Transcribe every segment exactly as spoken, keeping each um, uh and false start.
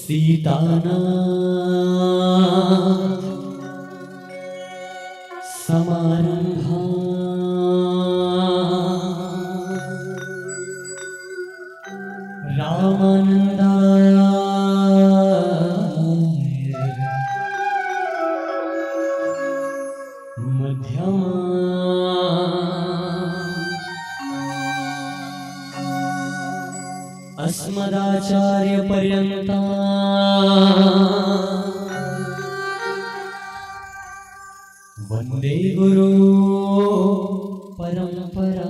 सीतानाथ समारंभा रामानंदाय मध्यमा अस्मदाचार्य पर्यंता वंदे गुरु परंपरा।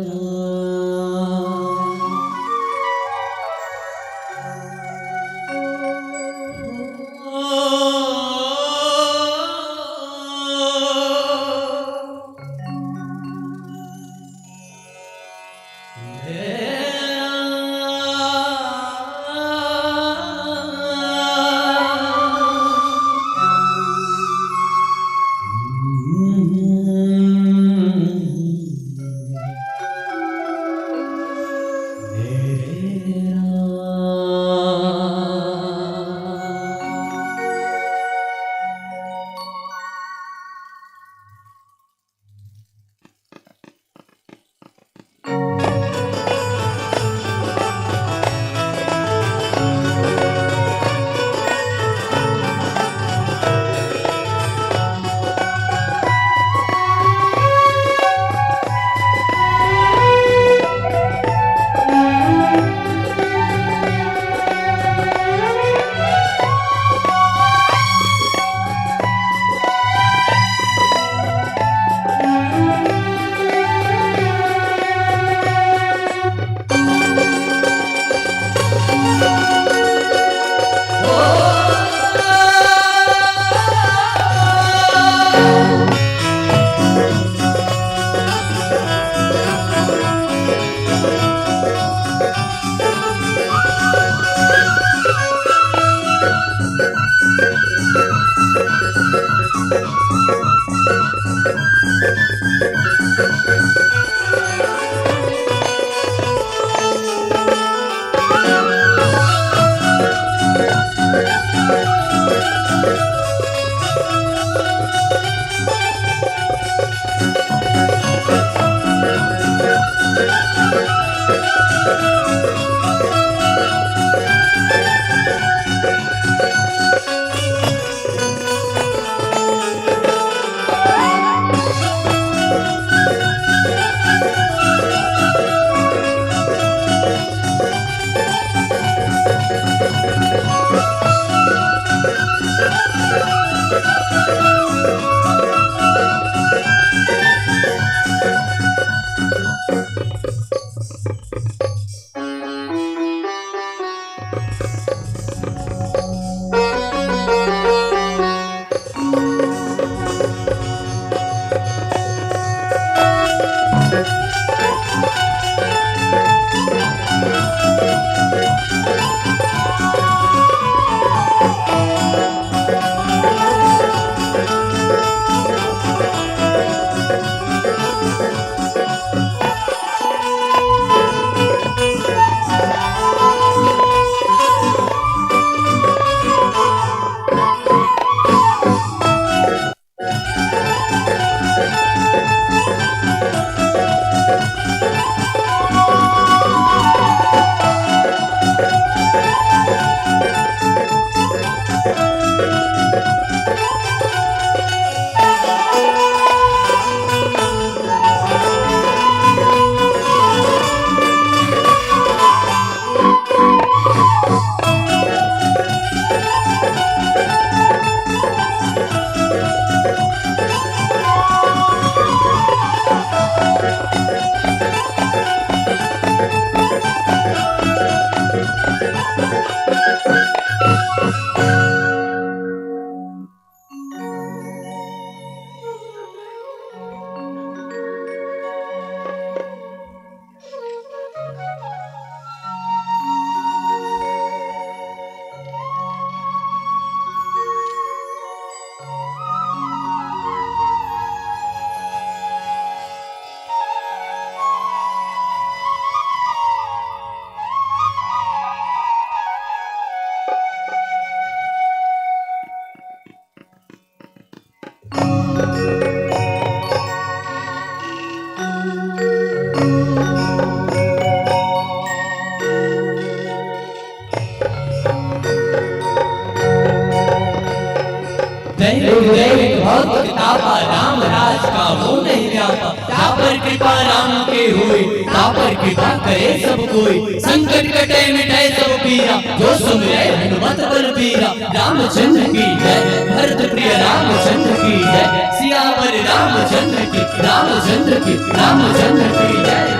उदय भक्त तापा, राम राज का हो नहीं व्यापा। तापर कृपा राम के होय, तापर कृपा करे सब कोय। संकट कटे मिटे सब पीरा, जो सुमिरे हनुमत बल बीरा। रामचंद्र की जय, भरत प्रिय रामचंद्र की जय। सियावर रामचंद्र की, रामचंद्र की, रामचंद्र की जय।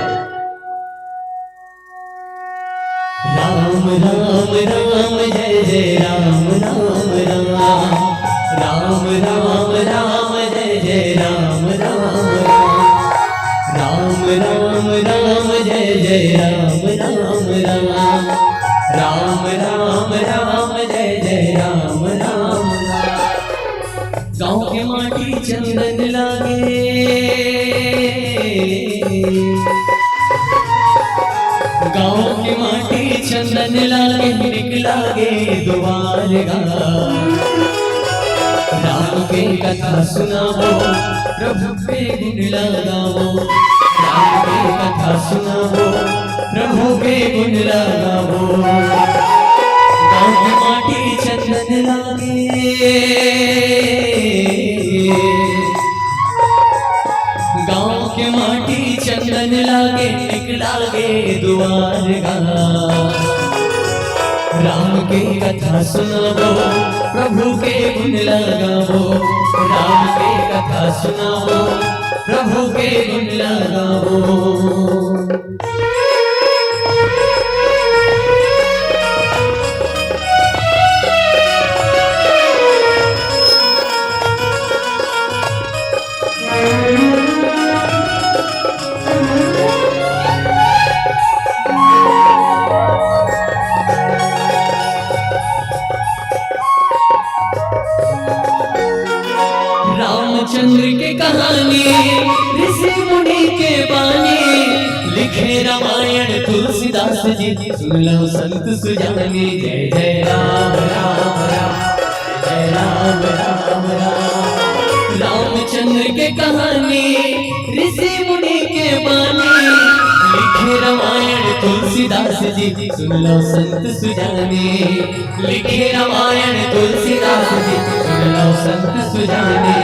राम राम राम, जय जय राम राम राम। राम राम राम, जय जय राम राम राम। राम राम राम, जय जय राम राम राम। राम राम राम, जय जय राम राम राम। गाँव के माटी चंदन लागे, गाँव के माटी चंदन लागे, निक लागे दुआर गा। राम के कथा सुनावो, प्रभु के गुण लगावो। राम के कथा सुनावो, प्रभु के गुण लगावो। गाँव के माटी चंदन लागे, गाँव के माटी चंदन लागे, निक लागे दुआर गा। राम के कथा सुनावो, प्रभु के गुण लगावो। राम के कथा सुनावो, प्रभु के गुण लगावो। रामचंद्र के कहानी, ऋषि मुनि के बानी, लिखे रामायण तुलसीदास जी, सुन लो संत सुजानी। जय जय राम राम राम, जय राम राम राम। रामचंद्र के कहानी, ऋषि मुनि के बानी, लिखे रामायण तुलसीदास जी, सुन लो संत सुजानी। लिखे रामायण तुलसीदास जी, सुन लो संत सुजानी।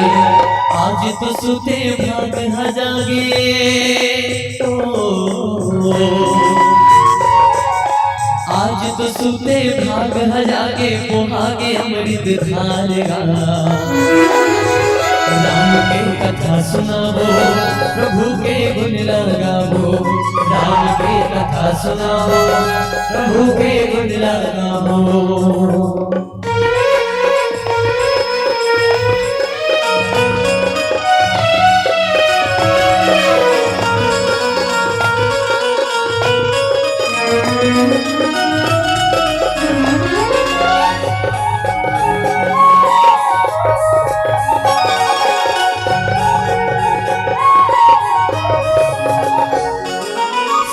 आज तो सुते भाग ह जागे, ओ, आज तो सुते भाग ह जागे, पोहागे अमृत धार गा। राम के कथा सुनावो, प्रभु के गुण लगावो। राम के कथा सुनावो, प्रभु के गुण लगावो।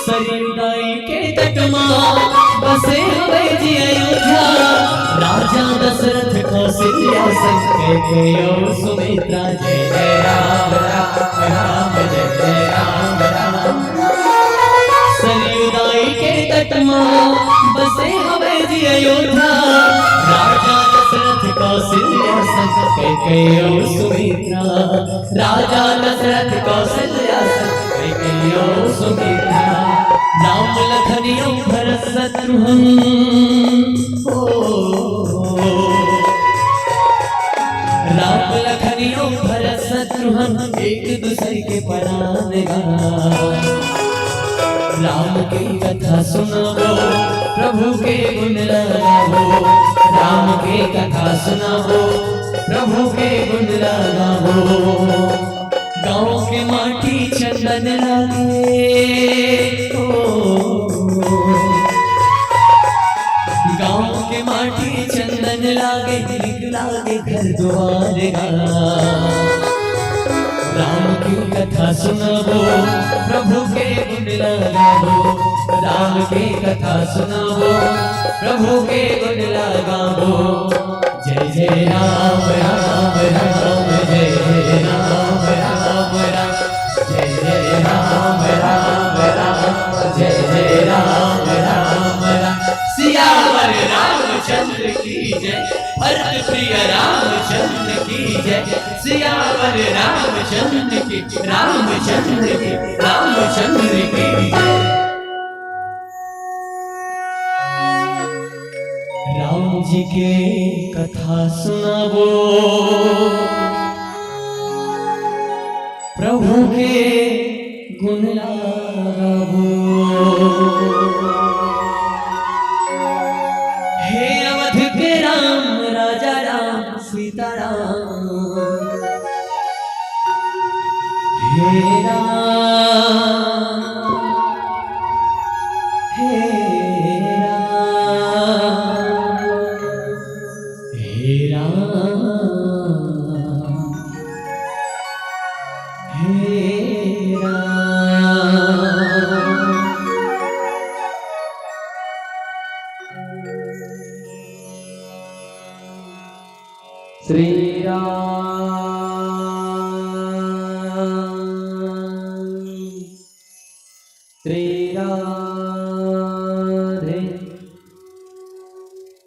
सरयू दाई के तट मा बसे हवै जी अयोध्या। राजा दशरथ कौशल्या संग कैकेयी अउ सुमित्रा। जय जय राम राम राम, जय जय राम राम। सरयू दाई के तट मा बसे हवै जी अयोध्या। राजा दशरथ कौशल्या संग कैकेयी अउ सुमित्रा। राजा दशरथ कौशल्या संग कैकेयी अउ सुमित्रा। राम लखन अउ भरत शत्रुघ्न, ओ, राम लखन अउ भरत शत्रुघ्न एक दूसर के परान गा। राम के कथा सुनावो, प्रभु के गुण लगावो। राम के कथा सुनावो, प्रभु के गुण लगावो। गाँव के माटी चंदन लागे, ओ, गाँव के माटी चंदन लागे, निक लागे घर दुआर गा। राम के कथा सुनावो, प्रभु के गुण लगावो। राम के कथा सुनावो, प्रभु के गुण लगावो। जय जय राम राम राम, जय जय राम राम राम, जय जय राम राम राम, जय जय राम राम राम। सियावर रामचंद्र की जय। भरत प्रिय रामचंद्र की जय। सियावर रामचंद्र की, रामचंद्र की, रामचंद्र की जय। राम जी के कथा सुनाबो, प्रभु के गुण गाबो। हे अवध के राम, राजा राम, सीता राम। हे राम, हे राम, हे राम, हे राम। श्री राम, श्री राधे।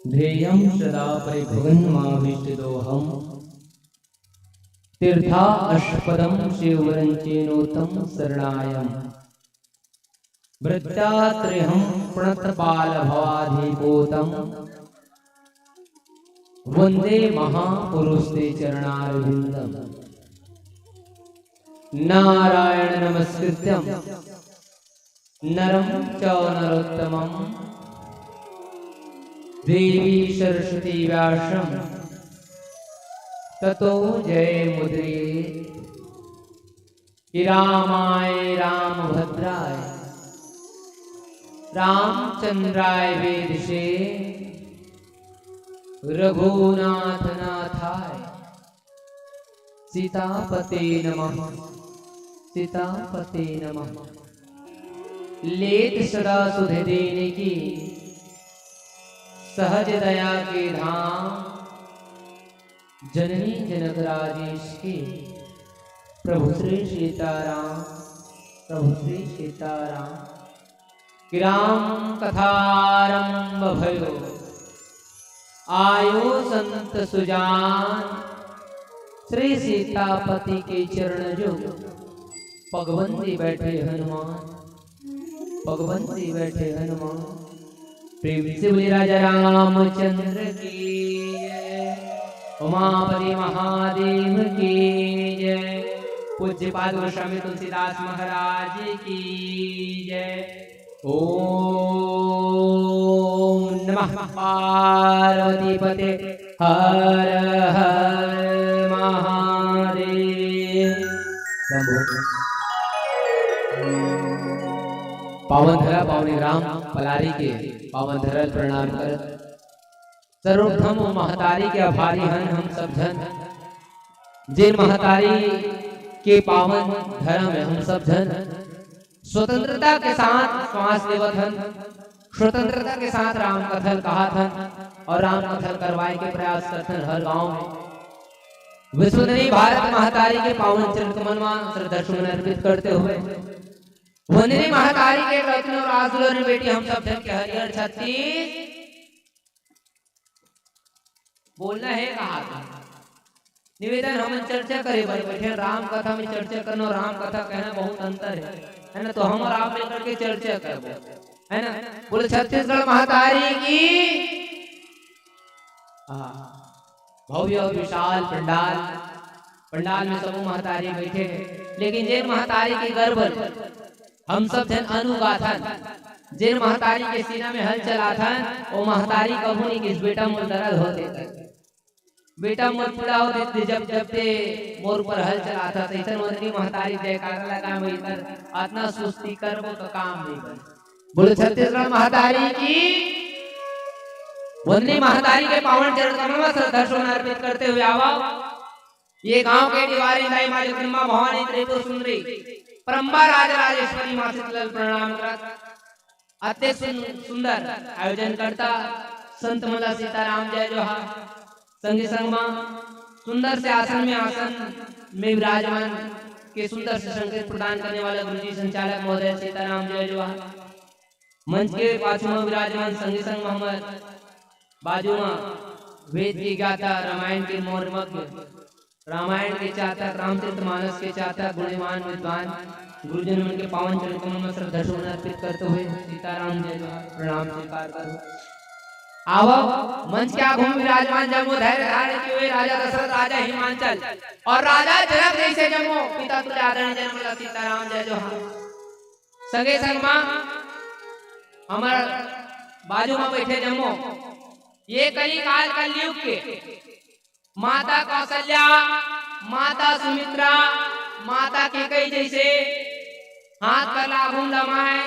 ध्येयं सदा परिभवन्माविष्टदोहम्। तीर्थास्पदं शिवरञ्चेनोत्तमशरणायम्। भृत्यात्रेहं प्रणतपालभवाधिपोतम्। वन्दे महापुरुष ते चरणारविन्दम्। नारायण नमस्कृत्यं नरं चैव नरोत्तमम्। देवी सरस्वती व्यासं ततो जयमुदीरयेत्। कि रामाय रामभद्राय रामचंद्राय वेधसे रघुनाथ नाथाय सीतापते नमः, सीतापते नमः। लेत सदा सुध दीन की सहज दया के धाम, जननी जनक राजेश की। प्रभु श्री सीताराम, प्रभु श्री सीताराम। कि राम कथारंभ भयो, आयो संत सुजान। श्री सीतापति के चरण जो, पगबंदी बैठे हनुमान। पगबंदी बैठे हनुमान। प्रेम से बोले राजा रामचंद्र की जय, उमापति महादेव की जय, पूज्यपाद गोस्वामी तुलसीदास महाराज की जय। ओम नमः पार्वती पते हर हर महादेव। शंभो। पावन धरा पावनी राम पलारी के पावन धरा ल प्रणाम करत, सर्वप्रथम वो महतारी के आभारी हन हम सब झन, जेन महतारी के पावन धरा में हम सब झन स्वतंत्रता के साथ श्वास लेवत हन, स्वतंत्रता के साथ राम कथा ल कहत हन और राम कथा ल करवाए के प्रयास करत हन हर गांव में। विश्वधनी भारत महतारी के पावन चरण कमल में श्रद्धा सुमन अर्पित करते हुए, वंदनी महतारी के रत्न और आसुलर बेटी हम सब झन के हरियर छत्तीस बोलना है कहा था। निवेदन, हमन चर्चा करे बर बैठे, राम कथा में चर्चा करना और राम कथा कहना बहुत अंतर है, है ना? तो हम और आप मिलकर के चर्चा करबो, है ना? बोले छत्तीसगढ़ महतारी की। हाँ, भव्य और विशाल पंडाल, पंडाल में सबो महतारी बैठे हैं, लेकिन जेन महतारी के गर्भ हम सब झन अनु गाथन, जेन महतारी के सीना में हल चलाथन, वो महतारी कभू नहीं किस बेटा मोर दर्द होते कर, बेटा मोर पीड़ा होते ते जब जब ते मोर ऊपर हल चलाथा, तैसन वंदनी महतारी जयकारा लगा, मैं इधर अतना सुस्ती करबो तो काम नहीं बन। बोलो छत्तीसगढ़ महतारी की। वंदनी महतारी के पावन चरण कमल में श्रद्धा सुमन अर्पित करते हुए आवा। ये गांव के निवारी दाई माँ जगदम्बा भवानी त्रिपुर सुंदरी परम्बा राज राजेश्वरी माँ शीतला ल प्रणाम करत अति सुन-, सुंदर आयोजन करता संत मला सीताराम जय जोहार। संगे संग माँ सुंदर से आसन में, आसन में विराजमान के सुंदर से संकेत प्रदान करने वाला गुरुजी संचालक महोदय सीताराम जय जोहार। मंच के पाछू में विराजमान संगे संग में हमर बाजू में वेद के ज्ञाता, रामायण के मर्मज्ञ, रामायण के चातक, रामचरित मानस के चातक, गुणवान विद्वान गुरुजन मन के पावन चरण कमल में श्रद्धा सुमन अर्पित करते हुए सीताराम जय जोहार, प्रणाम स्वीकार करो। आवो, मंच के आगू में विराजमान जम्मो धैर्य धारण किए हुए राजा दशरथ राजा हिमांचल और राजा जनक जैसे जम्मो पिता तुल्य आदरणीय जन मन ला सीताराम जय जोहार। संगे संग मा हमर बाजू मा बैठे जम्मो ये कलिकाल कलयुग के माता कौशल्या, माता सुमित्रा, माता कैकेयी जैसे हाथ कर ला आगू लमाए,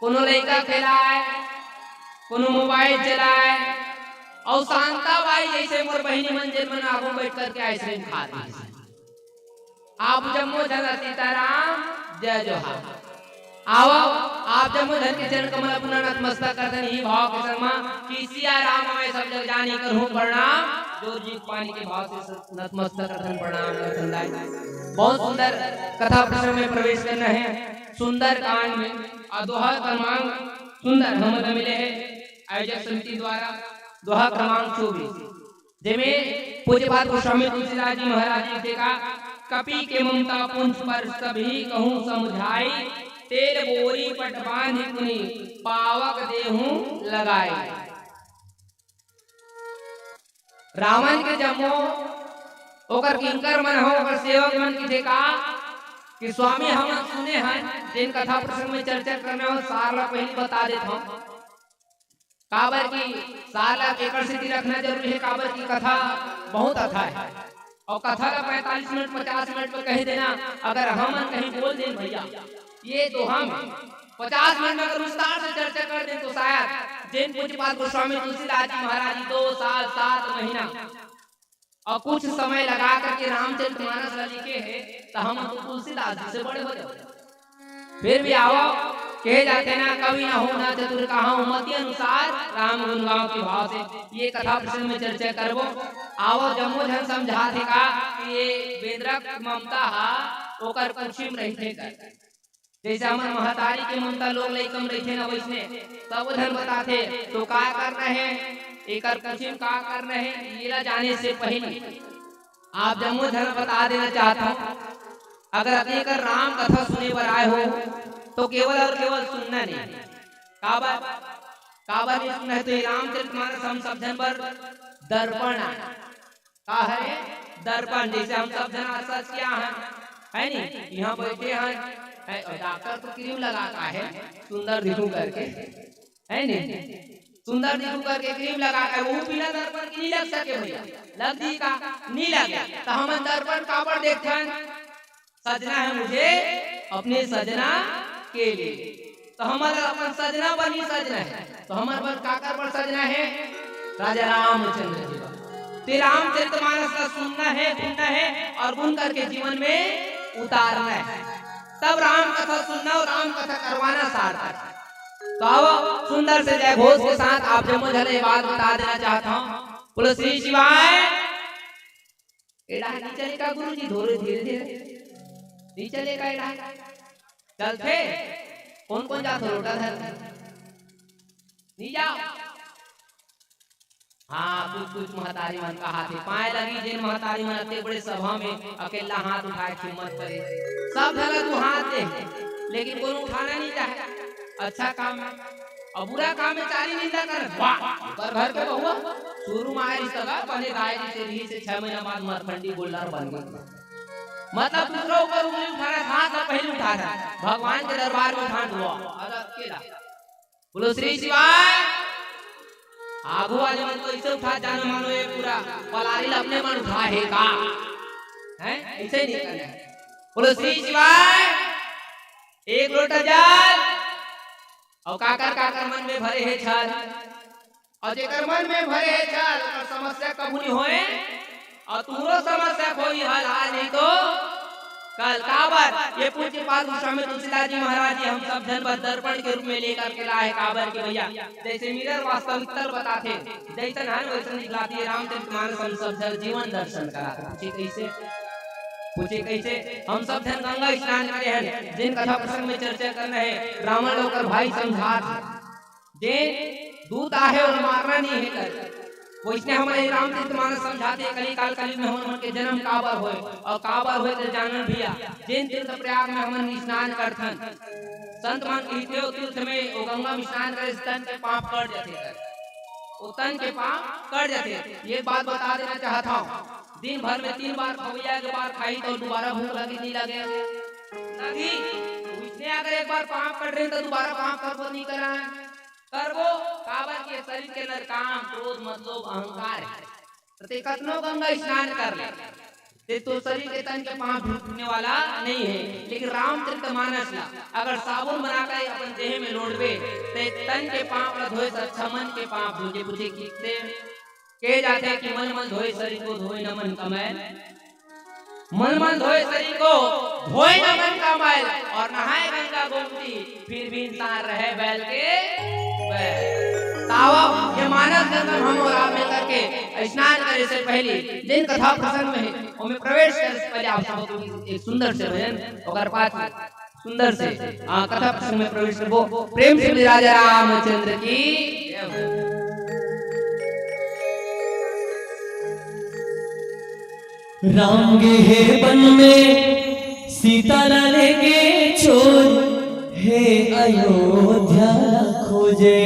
कोनो लइका खेलाए, कोनो मोबाइल चलाए, अउ शांता बाई जैसे मोर बहिनी मन जेन मन आगू बैठ करके आइसक्रीम खात रहिस। आप जम्मो झन सीताराम जय जोहार। आवो, आप जम्मो झन के चरण कमल अपना नतमस्तक करथन, इही भाव के संग मा कि सिया राम हवय सब जग जानी, करहूँ प्रणाम। जोर जीव पानी के भाव से नतमस्तक करथन, प्रणाम करथन दाई। बहुत सुंदर कथा प्रसंग में प्रवेश करना है, सुंदर कांड में। अउ दोहा क्रमांक सुंदर हमन ला मिले है आयोजक समिति द्वारा, दोहा क्रमांक चौबीस, जेमे पूज्यपाद गोस्वामी तुलसीदास जी महाराज जी के का, कपि के ममता पुंज पर सभी कहूँ समझाई, तेल बोरी पट बांधि पुनि पावक देहूँ लगाई। रावण के जम्मो ओकर किंकर मन हो, ओकर सेवक मन किथे का कि स्वामी, हमन सुने हन, जेन कथा प्रसंग में चर्चा करना हो, सार ला पहिली बता देत हूँ। काबर कि सार ला एकर सेती रखना जरूरी है, काबर कि कथा बहुत अथाह है। अउ कथा ला पैंतालीस मिनट, पचास मिनट में कह देना, अगर हमन कहीं बोल देन भैया, ये दोहा में पचास मिनट में अगर विस्तार से चर्चा कर देन, तो शायद जेन पूज्यपाद गोस्वामी तुलसीदास जी महाराज जी दो साल सात महीना अउ कुछ समय लगा करके रामचरित मानस ला लिखे हे, त हम तो तुलसीदास जी से बड़े हो जाओ। फिर भी आवो, कहे जाथे ना, कवि न होना चतुर कहाऊं, मति अनुसार राम गुण गाऊं के भाव से ये कथा प्रसंग में चर्चा करबो। आवो, जम्मो झन समझाथे का कि ये बेंदरा के ममता हा ओकर कुछी म रहिथे कर। जैसे हमर महतारी के ममता लोग लइका म रहिथे ना, वैसने तब वो झन बताथे, तो का करना है, एकर कुछी म का करना है, येला जाने से पहले आप जम्मो झन बता देना चाहत हूँ, अगर अभी अगर राम कथा सुने बर आए हो, तो केवल और केवल सुनना नहीं। काबर, काबर नहीं सुनना है, तो ये रामचरित मानस हम सब झन बर दर्पण आय। का हरे? दर्पण। जैसे हम सब झन आज सच किया है, है नी? यहाँ बैठे हैं, है, और डॉक्टर तो क्रीम लगा का है, सुंदर दिखूं करके, है नी? सुंदर दिखूं करके क्रीम लगा के, वो बिना दर्पण के नहीं लग सके भैया। लग जी का? नहीं लगे। तो हमन दर्पण काबर देखथन? सजना है मुझे अपने सजना के लिए। तो हमर अपन सजना बर ही सजना है, तो हमर बर काकर बर सजना है? राजा रामचंद्र जी बर। ते रामचरित मानस का सुनना है, गुनना है और गुन करके जीवन में उतारना है। तब राम कथा सुनना और राम कथा करवाना सार्थक है। तो अब सुंदर से जय घोष के साथ आप जम्मो झन ये बात बता देना चाहता हूँ, बोलो श्री शिवाय। एड़ा नहीं चले का गुरु जी? धोरे धीरे धीरे नहीं चले का एड़ा? चलथे? कौन कौन जात हो लोटा धर के? नहीं जाओ। हाँ, कुछ कुछ महतारी मन कहा थे, पाए लगी जिन महतारी मन अत्ते बड़े सभा में अकेला हाथ उठाए के हिम्मत करे। सब झन ला तू हाथ दे, लेकिन कोनो उठाना नहीं चाहे। अच्छा काम है, अउ बुरा काम में चारी निंदा करे। वाह, ओकर घर के बहुआ शुरू में आए रिश्ता का, पहले दाई जी से रही से छह महीना बाद मरखंडी गोल्डर बन गई। मतलब दूसरा ऊपर उंगली उठाना था, तो पहले उठाना। भगवान के दरबार में उठान हुआ। अरे अकेला। बोलो श्री शिवाय। आगू वाले मन तो ऐसे उठा जानो मानो ये पूरा पलारी ला अपने मन उठा है का? हैं? ऐसे नहीं करना है। बोलो श्री शिवाय। एक लोटा जल। अउ काकर काकर मन में भरे हे छल। अउ जेकर मन में भरे हे छल, ओकर समस्या कभू नहीं होए। अउ तुहरो समस्या कोई हल आज नहीं तो कल। काबर ये पूज्य पाद गोस्वामी तुलसीदास जी महाराज जी हम सब झन बर दर्पण के रूप में लेकर के लाए। काबर कि भैया जैसे मिरर वास्तविकता बताथे, जैसन हन वैसन दिखलाथे। रामचरित मानस हम सब झन जीवन दर्शन कराथे। पूछे कैसे? पूछे कैसे? हम सब झन गंगा स्नान करे हन, जिन कथा प्रसंग में चर्चा करना है, रावण ला ओकर भाई समझात हे, जे दूत आहे और मारना नहीं है कर। वइसने हमन ए रामचरित मानस समझाथे, कलिकाल कलयुग में हमन मन के जन्म काबर होय अउ काबर होय, त जानन भैया, जेन तीर्थ प्रयाग में हमन स्नान करथन, संत मन कहिथे, ओ तीर्थ में, ओ गंगा में स्नान करे से तन के पाप कट जाथे कर। ओ तन के पाप कट जाथे। ये बात बता देना चाहत हव, दिन भर में तीन बार खवैया के बार खाही त दुबारा भूख लगी, नहीं लगे? लगी। वइसने अगर एक बार पाप कट रहे त दुबारा पाप करबो, नहीं करन? करबो। काबर के शरीर के अंदर काम, क्रोध, मद, लोभ, अहंकार हे। त ते कतनो गंगा स्नान कर ले, ते तोर शरीर के तन के पाप धुलने वाला नहीं हे। लेकिन रामचरित मानस ला अगर साबुन बना के अपन देह में लोड़बे, ते तन के पाप ला धोए से अच्छा मन के पाप धुलथे। पूछे किससे? कहे जाथे कि मलमल धोए शरीर को, धोए न मन का मैल। मलमल धोए शरीर को, धोए न मन का मैल, अउ नहाए गंगा गोमती, फिर भी इंसान रहे बैल के बैल। त आवा, ये मानस गंगा में हम अउ आप मिल करके स्नान करे से पहले, जेन कथा प्रसंग में हे, ओमे प्रवेश करे से पहले आप सबको एक सुंदर से भजन, ओकर बाद सुंदर से, आ, कथा प्रसंग में प्रवेश करबो। प्रेम से बोलिए राजा रामचंद्र की। राम गे हे वन में सीता ला लेके छोर, हे अयोध्या ला खोजे।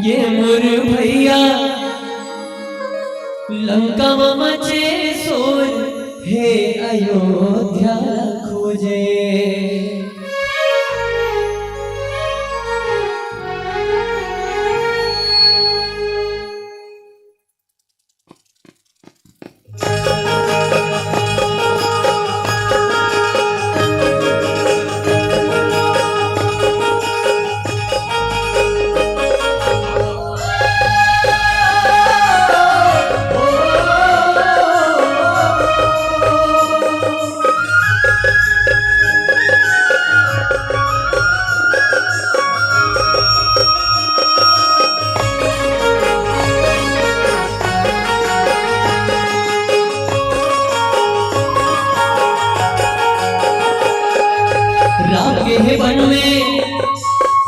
ये मोर भैया लंका म मचे शोर, हे अयोध्या खोजे। राम के हे वन में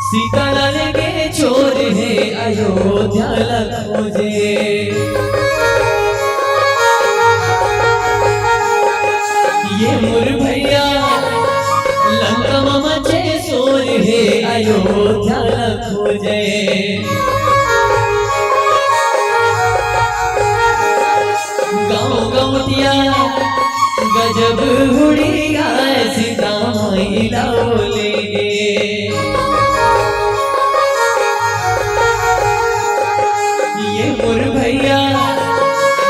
सीता ला लेके छोर, हे अयोध्या ला खोजे। ये मोर भैया लंका म मचे शोर, हे अयोध्या ला खोजे। गाँव गौंटिया गजब हुड़िया, सीता माई ला लेगे। ये मोर भैया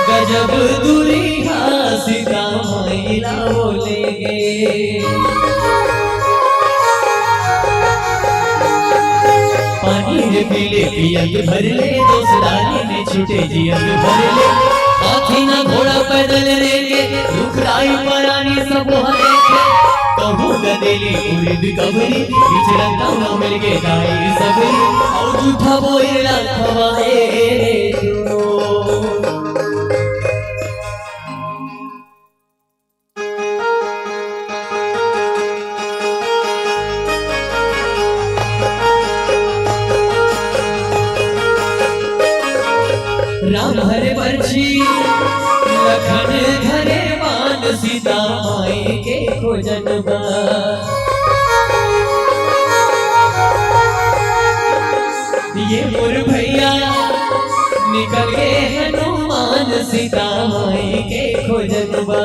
गजब दुरिहा, सीता माई ला लेगे। पानी रे पीले पियत भर ले, दोस्तानी में छूटे जियत भर ले। हाथी ना घोड़ा पैदल रेंगे, रुख राई परानी सब हरेंगे। कहूँ गदेली उड़द कबरी, बिचरा कौना मिल के दाई सबरी। और झूठा बोला खवाए रे तू। राम हरे बरछी लखन धरे बान, सीता माई के खोजन बा। ये मोर भैया निकल गे हनुमान, सीता माई के खोजन बा।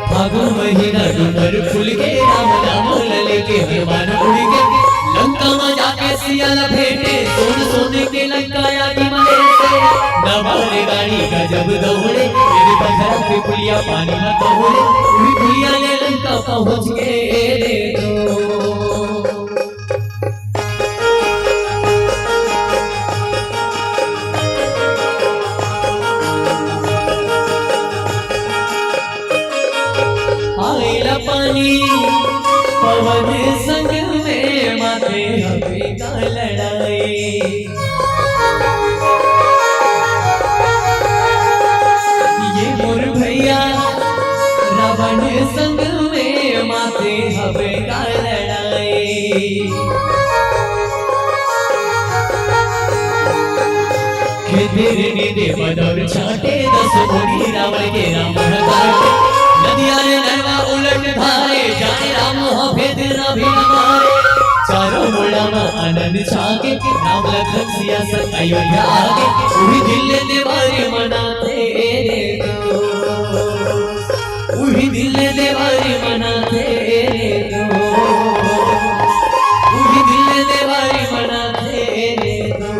फागुन महीना डूमर फूल के, राम नाम लेके हनुमान उड़ के। लंका में जाके सिया ला भेंटे, सोन सोन के लंका आगी मले से। नवारे गाड़ी गजब दौड़े, मेरे पथरा के पुलिया पानी में दौड़े। उड़ी पुलिया ले लंका पहुँच के रे तो। आइला पानी पवन संग में, माथे हवे का लड़ाई। ये मोर भैया फिर निंदे बदर छाटे, दस मुनि रावण के राम काटे। नदिया रे नरवा उलट धारे, जाने राम हो भेद न भी मारे। चारों मुड़ा में आनंद छाके, राम लखन सिया संग अयोध्या आके। उही दिन ले देवारी मनाथे रे दो, उही दिन ले देवारी मनाथे रे दो, उही दिन ले देवारी मनाथे रे दो,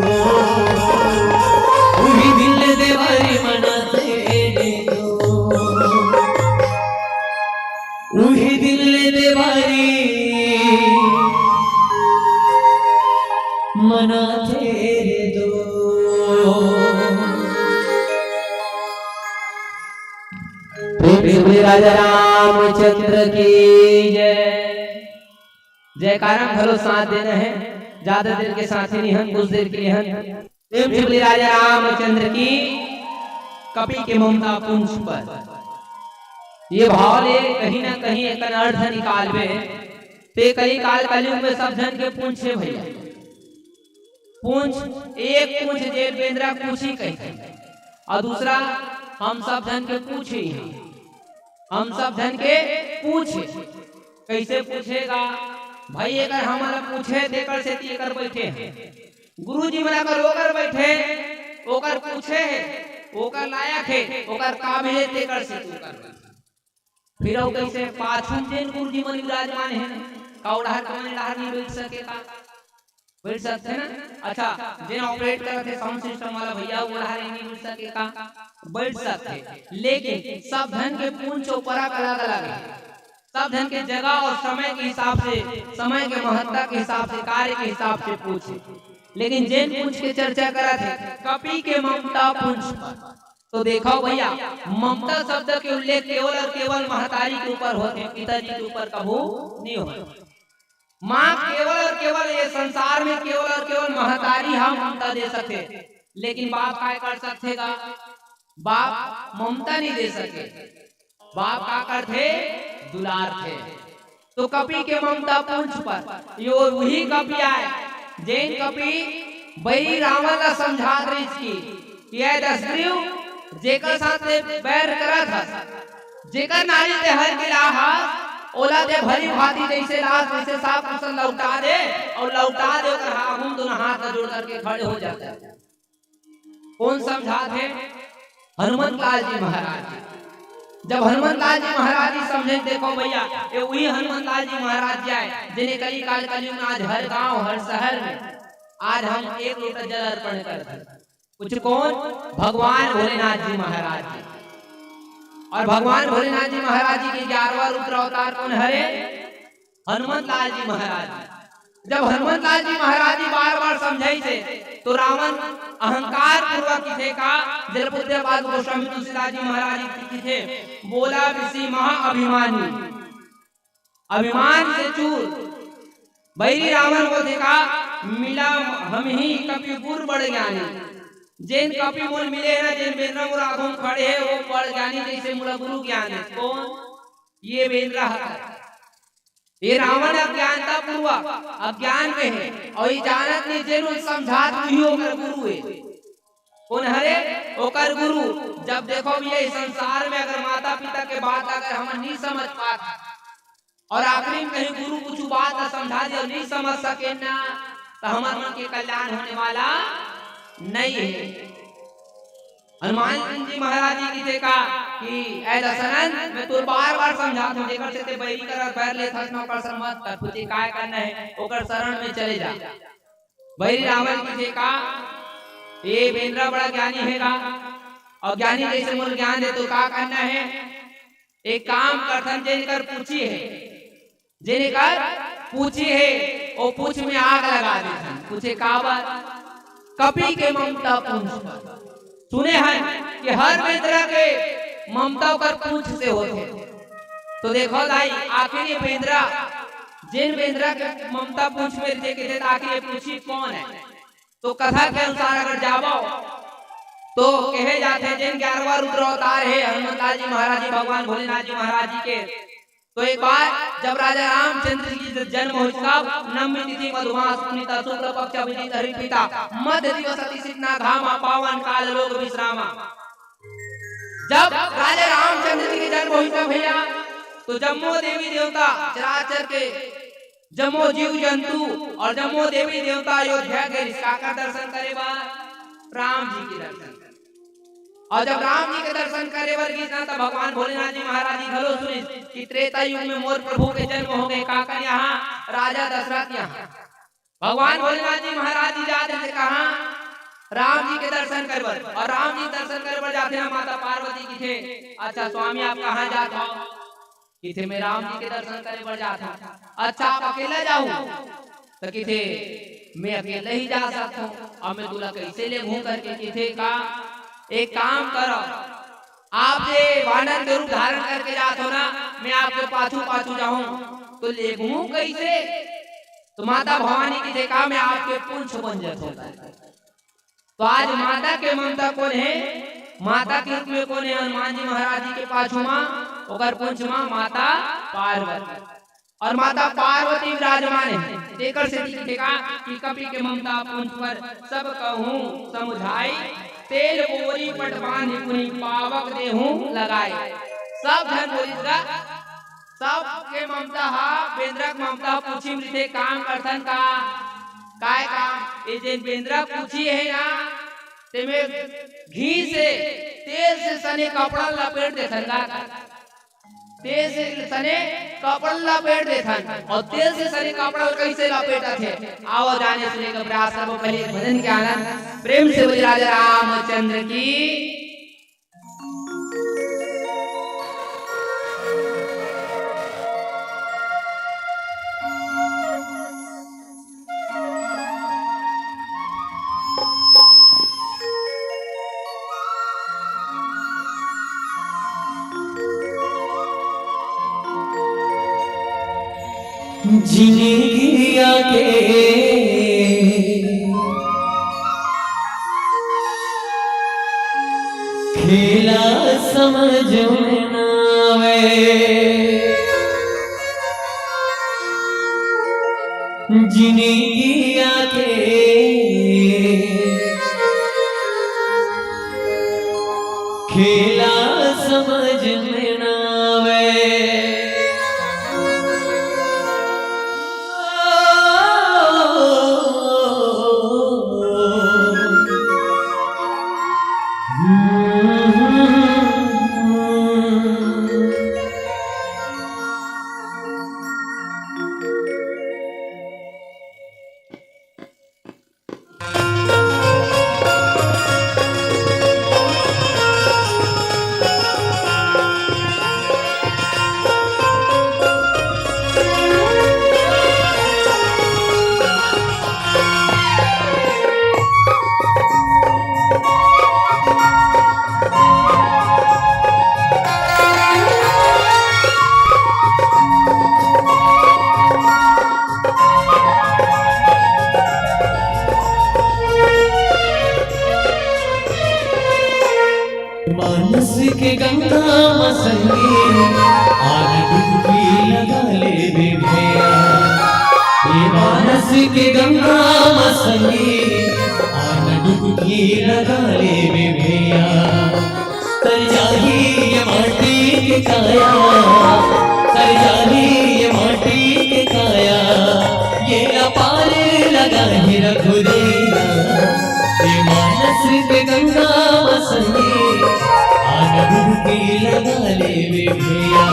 उही दिन ले देवारी मनाथे रे दो, उही दिन ले देवारी मनाथे रे दो। प्रेम से बोले राजा रामचंद्र की जय। जयकारा घलो साथ देना है, ज्यादा देर के साथ ही नहीं हन, कुछ देर के लिए हन। प्रेम से बोले राजा रामचंद्र की। कपि के ममता पुंछ पर ये भाव ले कहीं ना कहीं एक अर्थ निकालबे। ते कई काल कलयुग में सब झन के पुंछ हे भैया। पुंछ, एक पुंछ जे बेंदरा पूछी कही, और दूसरा हम सब झन के पूछे ही, हम सब झन के पूछे। कैसे पूछेगा भाई? अगर हमला पूछे तेकर सेती एकर बैठे हैं। गुरुजी मन अगर ओकर बैठे, ओकर पूछे है, ओकर लायक है, ओकर काबिल है, तेकर सेती ओकर बैठे। फिर अउ कैसे पाछू जेन गुरुजी मन विराजमान है, का ओढ़ार के मन डहार नहीं बैठ सके का? बैठ सकथे ना? अच्छा, जेन ऑपरेट करत हे साउंड सिस्टम वाला भैया, वो डहार नहीं बैठ सके का? बैठ सकथे, लेकिन सब झन के पूंछ अउ परख अलग-अलग है। सब झन के जगह और समय के हिसाब से, समय के महत्ता के हिसाब से, कार्य के हिसाब से पूंछ हे। लेकिन जेन पूंछ के चर्चा करत हे, कपि के ममता पुंछ पर, तो देखव भैया, ममता शब्द के उल्लेख केवल और केवल महतारी के ऊपर होथे, पिताजी के ऊपर कभू नहीं होय। माँ केवल और केवल ये संसार में केवल और केवल महतारी हा ममता दे सकथे, लेकिन बाप काय कर सकथे गा? बाप ममता नहीं दे सके। बाप का करथे? दुलारथे। तो कपि के ममता पुंछ पर यो उही कपि आय, जेन कपि बई रावण ला समझात रहिस कि, कि ए दशग्रीव, जेकर साथ ले बैर करत हस, जेकर नारी ते हर के ला हस, ओला ते भली भांति जैसे लास, वैसे साफ कुशल लौटा दे, और लौटा दे, ओकर हा-, हम दोनों हाथ जोड़ करके खड़े हो जाते हैं। कौन समझात हे? हनुमंत लाल जी महाराज जी। जब हनुमंत लाल जी महाराज जी समझे, देखो भैया, ये वही हनुमंत लाल जी महाराज जी आय, जिन्हें कली काल कलयुग में आज हर गांव, हर शहर में आज हम एक लोटा जल अर्पण करते हैं। कुछ कौन? भगवान भोलेनाथ जी महाराज जी। और भगवान भोलेनाथ जी महाराज जी के ग्यारहवाँ रुद्र अवतार कौन हरे? हनुमंत लाल जी महाराज जी। जब हनुमंत लाल जी महाराज जी बार-बार समझाइस हे, तो रावण अहंकार पूर्वक किथे का, जलपुत्र पाद गोस्वामी तुलसीदास जी महाराज जी किथे, बोला बिसी महा अभिमानी, अभिमान से चूर। बैरी रावण बोलथे का, मिला हमही कपि गुर बड़ ज्ञानी। जेन कपि मोला मिले हे ना, जेन बेंदरा मोर आगू में खड़े हे, वो बड़ ज्ञानी जैसे मोला गुरु ज्ञान दे। कौन? ये बेंदरा हे। ये रावण अज्ञानता पूर्वक, अज्ञान में हे, और ये जानत नहीं, जेन उन समझात नहीं, ओकर गुरु हे। कौन हरे? ओकर गुरु। जब देखो भैया, इस संसार में अगर माता पिता के बात अगर हम नहीं समझ पात, और आखिरी में कहीं गुरु कुछ बात ला समझा दे और नहीं समझ सके ना, तो हमर मन के कल्याण होने वाला नहीं है। हनुमान जी महाराज जी किथे का कि ए दशरथ, मैं तोर बार-बार समझात हूँ, जेकर से ते बैरी करा बैर लेत हस ना, ओकर से मत कर, तुझे काय करना है, ओकर शरण में चले जा। बैरी रावण किथे का, ये बेंदरा बड़ा ज्ञानी हे का, और ज्ञानी जैसे मोर ज्ञान दे तो का करना है? एक काम करथन, जेन कर पूछी हे, जेन कर पूछी हे, वो पूछ में आग लगा देथन। पूछे का बात? कपि के ममता पुंछ पर। सुने हन कि हर बेंदरा के ममता ओकर पूंछ से होथे। तो देखो दाई, आखिर ये बेंदरा, जेन बेंदरा के ममता पूंछ में रहिथे, किथे त आखिर ये पूछी कौन है? तो कथा के अनुसार अगर जाबो, तो कहे जाथे, जेन ग्यारहवाँ रुद्र अवतार हे हनुमंत लाल जी महाराज जी, भगवान भोलेनाथ जी महाराज जी के, तो एक बार जब राजा रामचंद्र जी के जन्म होइस, तब नवमी तिथि मधुमास पुनीता शुक्ल पक्ष अभिजीत हरि प्रीता, मध्य दिवस अति शीतना घामा, पावन काल लोक विश्रामा। जब राजा रामचंद्र जी के जन्म होइस ना भैया, तो जम्मो देवी देवता, चराचर के जम्मो जीव जंतु और जम्मो देवी देवता अयोध्या गे रिहिस काकर दर्शन करे बर? राम जी के दर्शन। और जब राम जी के दर्शन करे बर गिस ना, तब भगवान भोलेनाथ जी महाराज जी घलो सुनिस कि त्रेता युग में मोर प्रभु के जन्म हो गे, काकर यहाँ? राजा दशरथ यहाँ। भगवान भोलेनाथ जी महाराज जी जात रहिथे कहाँ? राम जी के दर्शन करे बर। और राम जी के दर्शन करे बर जाथे ना, माता पार्वती कहिथे, "अच्छा स्वामी, आप कहाँ जात हो?" कहिथे, "मैं राम जी के दर्शन करे बर जात हूँ।" "अच्छा, आप अकेला जाहू?" तो कहिथे, "मैं अकेला ही जा सकत हूँ, अब मैं तुला कैसे लेगहूँ?" करके कहिथे का, "एक काम करो, आप जे वानर के रूप धारण करके जात हो ना, मैं आपके पाछू पाछू जाहूँ, तो लेगहूँ कैसे?" तो माता भवानी कहिथे का, "मैं आपके पूंछ बन जात हूँ।" तो आज माता के ममता कोन हे, माता के रूप में कोन हे? हनुमान जी महाराज जी के पाछू मा, ओकर पूंछ मा माता पार्वती। और माता पार्वती विराजमान हे। तेकर सेती कहिथे का कि कपि के ममता पूंछ पर सब कहूँ समुझाई, तेल बोरी पट बांधि पुनि पावक देहूँ लगाई। सब झन बोलिस गा, सबके ममता हा, बेंदरा के ममता पूछी म रहिथे, काम करथन का? काय काम? ये जेन बेंदरा पूछी हे ना, तेमे घी से, तेल से सने कपड़ा लपेट देथन गा। तेल से सने कपड़ा लपेट देथन। और तेल से सने कपड़ा ल कैसे लपेटत हे? आओ जाने सुने का प्रयास करबो। पहले एक भजन के आनंद। प्रेम से बोलिए राजा रामचंद्र की। जिनगिया के खेला समझ में ना आवे। जिनगिया के खेला समझ में ना आवे। मानस के गंगा म संगी, आन डुबकी लगा लेबे भैया। ये मानस के गंगा म संगी, आन डुबकी लगा लेबे भैया। तर जाही ये माटी के काया, तर जाही ये माटी के काया, ये अपार लगा ही रघुदैया। ये मानस के गंगा म संगी, आन डुबकी लगा लेबे भैया।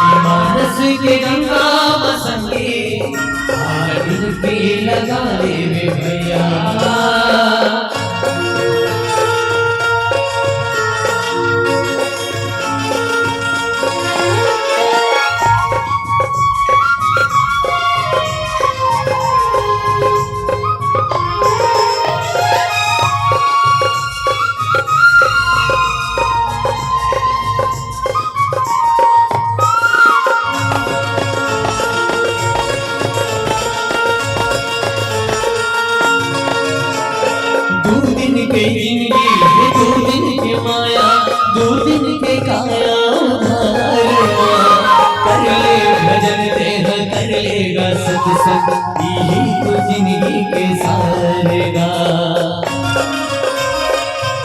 ये मानस के गंगा म संगी, आन डुबकी लगा लेबे भैया। दू दिन के जिंदगी हे, दू दिन के माया, दू दिन के काया उधार। इही तो जिंदगी के सार गा।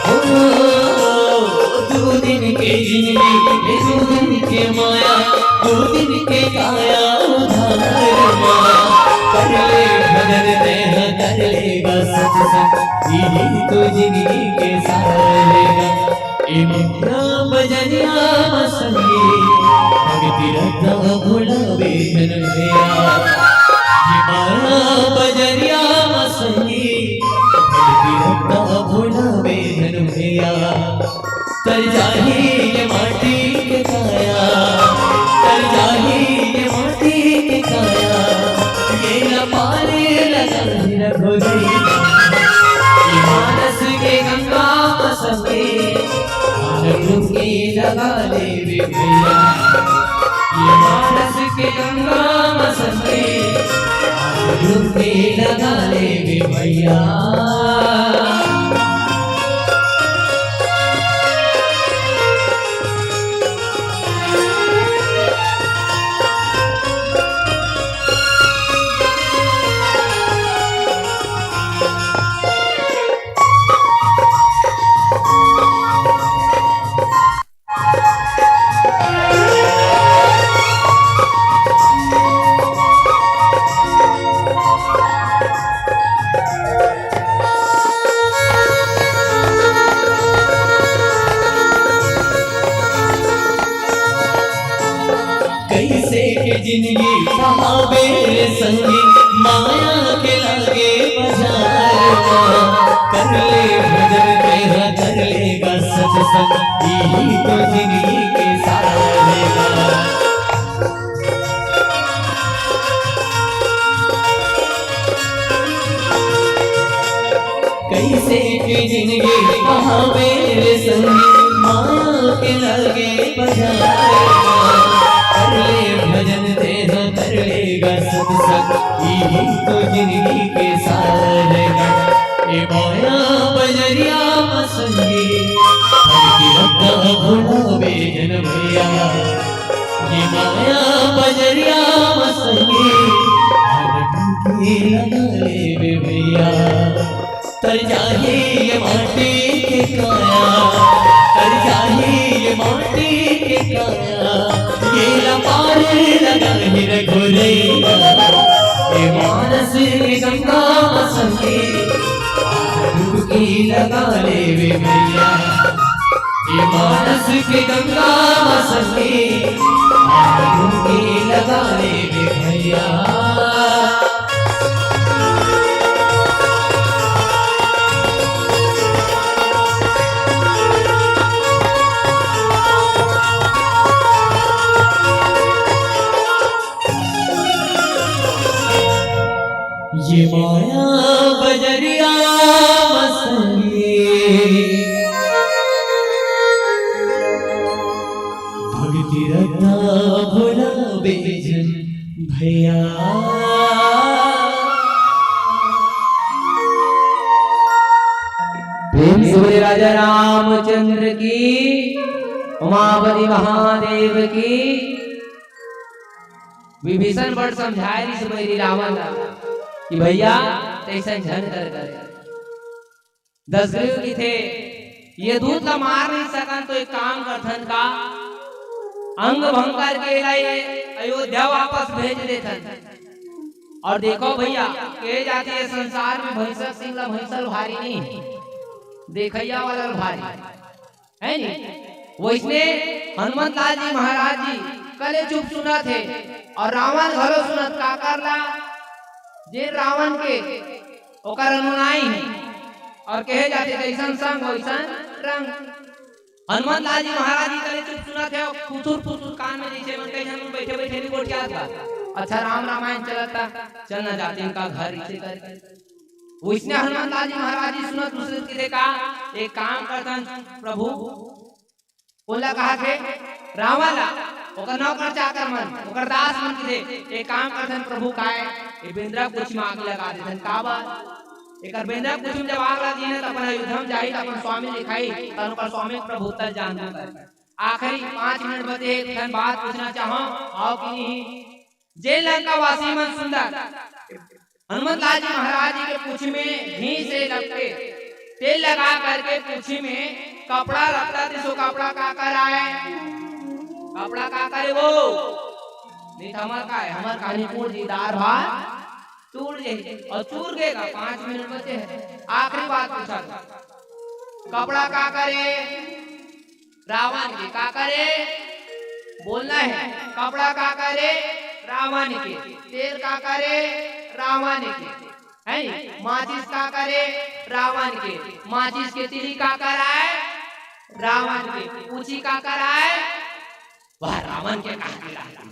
ओ, दू दिन के जिंदगी, ए, दू दिन के माया, दू दिन के काया उधार मा। कर ले भजन तेह कर लेगा सत्संग, इही तो जिंदगी के सार गा। ए मइया बजरिया म संगी, भगती रद्दा भुलावे झन भइया। ए मइया बजरिया म संगी, भगती रद्दा भुलावे झन भइया। तर जाही ये माटी के काया, तर जाही ये माटी के काया, ये न पाले लगा रखो गई। ये मानस के गंगा म संगे, आज डुबकी लगा लेवे भइया। ये मानस के गंगा म संगे, आज डुबकी लगा लेवे भइया। कइसे के जिंदगी पहावे रे संगी, माया के लागे बाजार मा। कर ले भजन तेह कर लेगा सत्संग, इही तो जिंदगी के सार गा। कइसे के जिंदगी पहावे रे संगी, माया के लागे बाजार मा। कर ले भजन तेह कर लेगा सत्संग, इही तो जिंदगी के सार गा। ए मइया बजरिया म संगी, भगती रद्दा भुलावे झन भइया। ए मइया बजरिया म संगी, आज डुबकी लगा लेवे भइया। तर जाही ये माटी के काया, तर जाही ये माटी के काया, ये न पार लगा ही रघुरैया। ये मानस के गंगा म संगी, आज डुबकी लगा लेवे भइया। ये मानस के गंगा म संगी, आज डुबकी लगा लेवे भइया। ये मइया बजरिया म संगी, भगती रद्दा भुलावे झन भइया। प्रेम से बोले राजा रामचंद्र की, उमापति महादेव की। विभीषण बड़ समझाए रिहिस बैरी रावण ला कि भइया, तइसन झन कर, कर। दशग्रीव कहिथे, ये दूत ला मार नइ सकन, तो एक काम करथन का, अंग भंग करके एला ये अयोध्या वापस भेज देथन। अउ देखो भइया, कहे जाथे ये संसार में भैंसा के सींग ला भैंसा ल भारी नइ हे, देखइया वाला ल भारी हे। हे नी? वइसने हनुमंत लाल जी महाराज जी कले चुप सुनत हे अउ रावण घलो सुनत, काकर ला? जे रावण के ओकर अनुयायी हे अउ कहे जाथे, "जइसन संग वइसन रंग।" हनुमंत लाल जी महाराज जी कले चुप सुनत हे अउ फुसुर फुसुर कान में जइसे मन कहीं हम बइठे बइठे नइ गोठियात बा। अच्छा, राम रामायण चलत हे, चल ना जाते इनका घर, इसे करके। वइसने हनुमंत लाल जी महाराज जी सुनत सुनत कहिथे का, एक काम करथन प्रभु, ओला कहाथे रावण ला, ओकर नौकर चाकर मन, ओकर दास मन कहिथे, एक काम करथन प्रभु, काय ए बेंदरा कुछ में आग लगा देथन, काबर? एकर बेंदरा कुछ में जब आग लग जाही ना, त अपन अयोध्या में जाही, त अपन स्वामी दिखाही, त ओकर स्वामी प्रभुत्ता जान जाही। आखिरी पाँच मिनट बचे, एक ठन बात पूछना चाहंव, हव कि नहीं? जे लंकावासी मन सुंदर हनुमंत लाल जी महाराज जी के पूछी में घी से लपटे, तेल लगा करके पूछी में कपड़ा रपटा दिस, वो कपड़ा का कराए? कपड़ा का करे वो? नहीं तो हमर का है, हमर कहानी पूर जी दार भात टूट जाही। और चूर गए का, पाँच मिनट बचे हैं, आखिरी बात पूछा तो, कपड़ा का करे? रावण के। का करे? बोलना है। कपड़ा का करे? रावण के। तेल का करे? रावण के। है नी? माचिस का करे? रावण के। माचिस के तिली का कराए? रावण के। पूछी का कराए? वह रावण के कहा के रहती।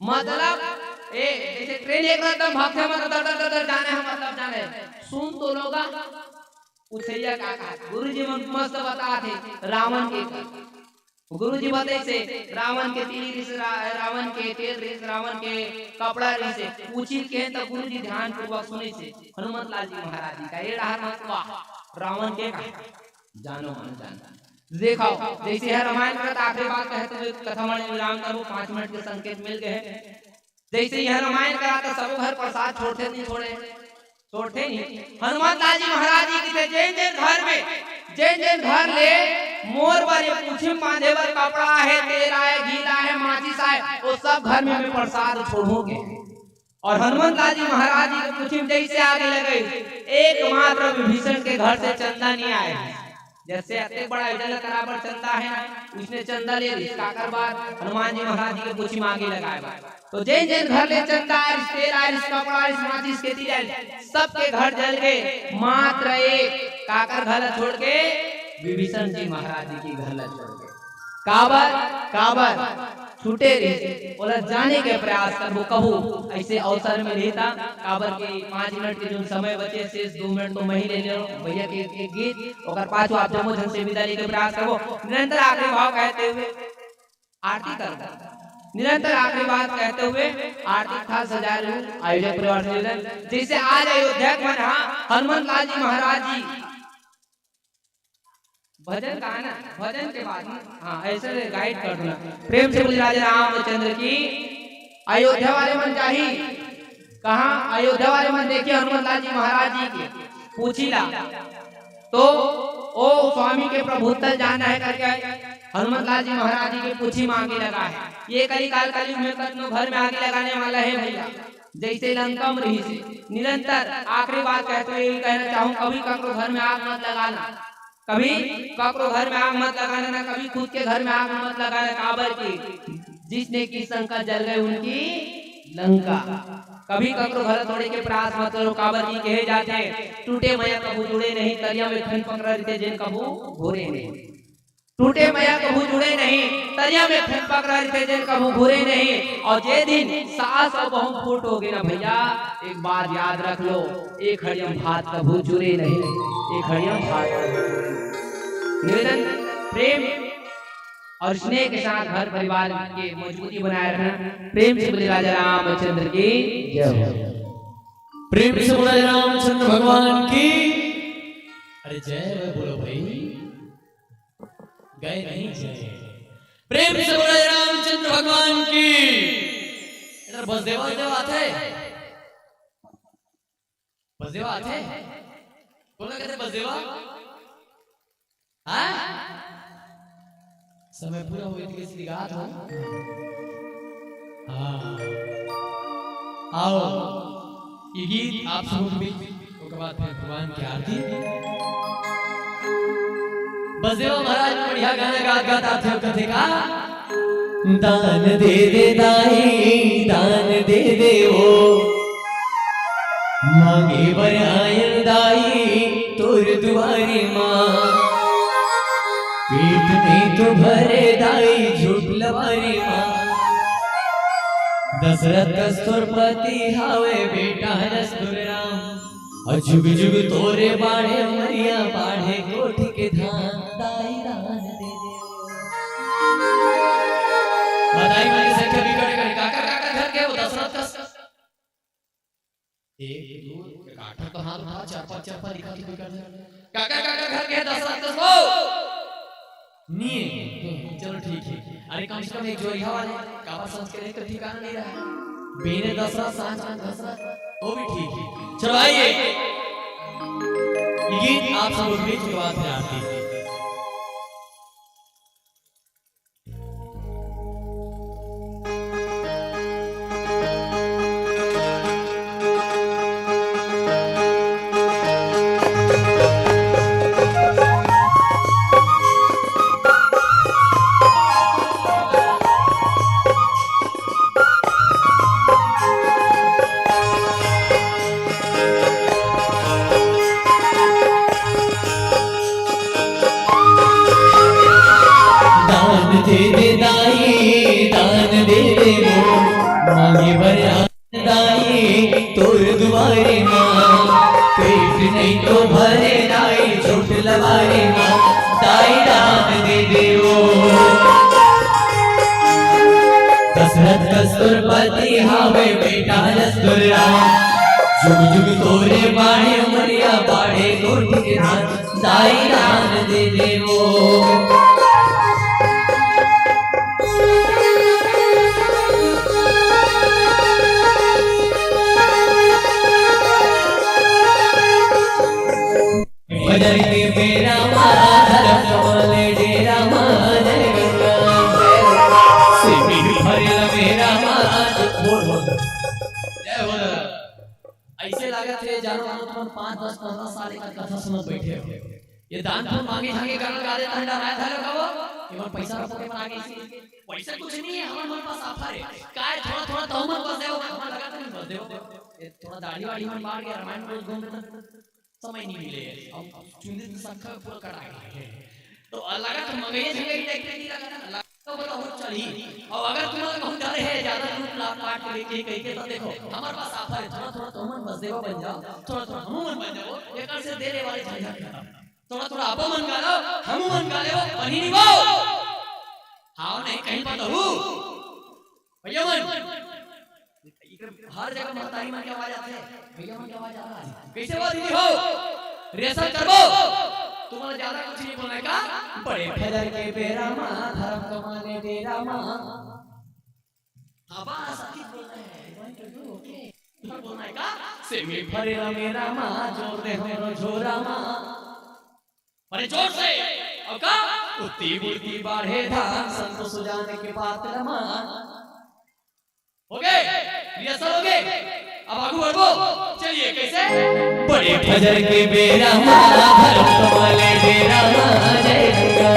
मतलब, ए, जैसे ट्रेन एक रद्दम भागथे, मतलब, दर, दर, दर, दर जाने है, मतलब, जाने है। सुन तो लोगा, उछैया का कहा, गुरुजी मन मस्त बतात हे, रावण के। गुरुजी बताइस हे, रावण के तिली रिहिस, रा-, रावण के तेल रिहिस, रावण के कपड़ा रिहिस हे। पूछिन के त गुरुजी ध्यानपूर्वक सुनिस हे, हनुमंत लाल जी महाराज जी का, ए डहर मत वाह, रावण के कहा, जानो मन जानो। देखो, जैसे यह रामायण करत आखिरी बात कहे तो कथा मन विराम करो, पाँच मिनट के संकेत मिल गए। जैसे यह रामायण करत सबो घर प्रसाद छोड़थे नहीं छोड़े, छोड़थे नहीं। हनुमंत लाल जी महाराज जी कथे, जेन जेन घर में, जेन जेन घर ले मोर बर ये पूछी बांधे बर कपड़ा आहे, तेल आहे, घी आहे, माचिस आहे, वो सब घर में मैं प्रसाद छोड़ूंगे। और हनुमंत लाल जी महाराज जी के पूछी में जैसे आगे लगे, एकमात्र विभीषण के घर से चंदा नहीं आए। जैसे अतेक बड़ा आयोजन ला कराए बर चंदा हे ना, उसने चंदा ले लिस, काकर बर? हनुमान जी महाराज जी के पूछी में आगी लगाए बर। तो जेन जेन घर ले चंदा आए रिहिस, तेल आए रिहिस, कपड़ा आए रिहिस, माचिस के तिली आए रिहिस, सबके घर जल गए, मात्र एक काकर घर ला छोड़ के, विभीषण जी महाराज जी के घर ला छोड़ के। काबर? काबर? छूटे रहिस, ओला जाने के प्रयास करबो कहूँ। ऐसे अवसर में रहिता, काबर के पाँच मिनट के जो समय बचे, शेष दो मिनट तो मैं ही ले लेहूँ। भैया के एक गीत, ओकर पाछू आप जम्मो झन से विदा लेके प्रयास करबो। निरंतर आखिरी भाव कहते हुए आरती करबो। निरंतर आखिरी बात कहते हुए आरती थाल सजा रही हूँ, आयोजक परिवार से निवेदन। जैसे आज अयोध्या के मन हा हनुमंत लाल जी महाराज जी भजन गाना, भजन के बाद में, हाँ, ऐसे गाइड कर दूंगा। प्रेम से बोली राजा रामचंद्र की। अयोध्या वाले मन जाही कहाँ? अयोध्या वाले मन देखिए हनुमंत लाल जी महाराज जी के पूछी ला, तो ओ स्वामी के प्रभुत्व जानना है करके हनुमंत लाल जी महाराज जी के पूछी में आगी लगा है। ये कलिकाल कलयुग में कतनो घर में आगी लगाने वाला है भैया। जैसे लंका में रहिस हे, निरंतर आखिरी बात कहते हुए यही कहना चाहूँ, कभी ककरो घर में आग मत लगाना, कभी ककरो घर में आग मत लगाना ना, कभी खुद के घर में आग मत लगाना। काबर की जिसने की शंका जल गए उनकी लंका। कभी ककरो घर तोड़े के प्रयास मत करो, काबर की कहे जाथे, टूटे मया कभू जुड़े नहीं, तरिया में फन पकड़ा रहिथे जेन कभू घूरे नहीं। टूटे मया कभू जुड़े नहीं, तरिया में फन पकड़ा रहिथे जेन कभू घूरे नहीं। और जे दिन सास और बहू फूट होगे ना भैया, एक बात याद रख लो, एक हड़ियम भात कभू चुरे नहीं, एक हड़ियम भात कभू चुरे नहीं। निवेदन, प्रेम और स्नेह के साथ घर परिवार के मजबूती बनाए रखना। प्रेम से बोले राजा रामचंद्र की जय हो। प्रेम से बोला रामचंद्र भगवान की। अरे जय हो बोलो भाई, गए नहीं जय। प्रेम से बोला रामचंद्र भगवान की। इधर बसदेवा, बसदेवा आथे, बसदेवा आथे। बोला कहते बसदेवा। हाँ? समय पूरा हो गया, इसलिए गात हो। हाँ। आओ, ये गीत आप सबों के बीच, ओकर बाद फिर भगवान की आरती। बसदेवा महाराज बढ़िया गाना गात गात आथे, कथे का? दान दे दे दाई, दान दे दे ओ, मांगे बर आयन दाई तोर दुआरे माँ। पेट में तो भरे दाई झूठ लवारी माँ। दशरथ कस तोर पति हावे, बेटा हरस तोर राम। और जुग जुग तोरे बाढ़े उमरिया, बाढ़े कोठी के धान, दाई दान दे दे। बताई वाली संख्या बिगड़ गई। काका, काका घर के वो दशरथ कस एक, दो, एक आठ तो हाथ उठा, चार पाँच, चार पाँच लिखा तो बिगड़ गया। काका, काका घर के दशरथ कस वो। नहीं है। चलो ठीक है। अरे, कम से कम एक जोरिहा वाले, काबर संस्कृत का ठिकाना नहीं रहा। बेने दसरा, सांच का दसरा, वो भी ठीक है। चलो आइए, ये गीत आप सब लोग भी शुरुआत में आती है। दान दे दे दाई, दान दे दे वो, मांगे बर दाई तोर दुआरे माँ, पेट नहीं तो भरे दाई, चोट लवारे माँ, दाई दान दे दे वो। दशरथ कस तोर पति हावे, बेटा जस तोर राम, जुग जुग तोरे बाढ़े उमरिया, बाढ़े कोटि के धान, दाई दान दे दे वो। भजन के बेरा मा धरम कमल डेरा मा जय गंगा। सिमी भरेल मेरा मा बोल, बोल। जय हो दादा। ऐसे लागत हे जानो मानो तुमन पाँच, दस, पन्द्रह साल एक कथा सुनत बैठे हो। ये दान पुण्य मांगे झांगे करन का देता है, डराया था लोग वो। ये मन पैसा रखो के मांगे इसी। पैसा कुछ नहीं है, हमर मन पास offer है। काय थोड़ा थोड़ा तो मन बस देवो, हमर लगा तो नहीं बस देवो। ये थोड़ा दाढ़ी वाढ़ी मन बाढ़ गया, रामायण रोज घूम रहे, समय नहीं मिले। अब चुंदी तो सबका पूरा करा है। तो अलग तो मंगई झंगई टाइप के नहीं लगा ना, लगा तो बताओ चली। और अगर तुम्हारा कहूँ डर है ज्यादा लूट लाट पाट के लेके कहीं के, तो देखो हमारे पास offer है, थोड़ा थोड़ा तुम मन बस देवा बन जाओ, थोड़ा थोड़ा हम मन बन जाओ, ये कर से देने वाले झंझट खत्म। थोड़ा थोड़ा आप मन गा लो, हम मन गा ले, वो बनी नहीं वो। हाँ नहीं कहीं पता हूँ भैया मन। हर जगह महतारी मन के आवाज आथे, भैया मन के आवाज आ रहा है। कैसे हो दीदी हो? रिहर्सल करबो। तुम्हारा ज्यादा कुछ नहीं बोलना है का? बड़े फजर के बेरा मा, धर्म कमाने डेरा मा। हाँ, बस अभी बोलना है। One, two, two, okay। तुम्हारा बोलना है का? सेमी भरेला मेरा मा, जोर दे हमरो झोरा मा। अरे जोर से। और का? उत्ती बुढ़ती बाढ़े धान, संत सुजान के बात ला मान। हो गए? रिहर्सल हो गए? अब आगू बढ़बो। चलिए, कैसे? बड़े फजर के बेरा मा, धर्म कमल डेरा मा, जय गंगा।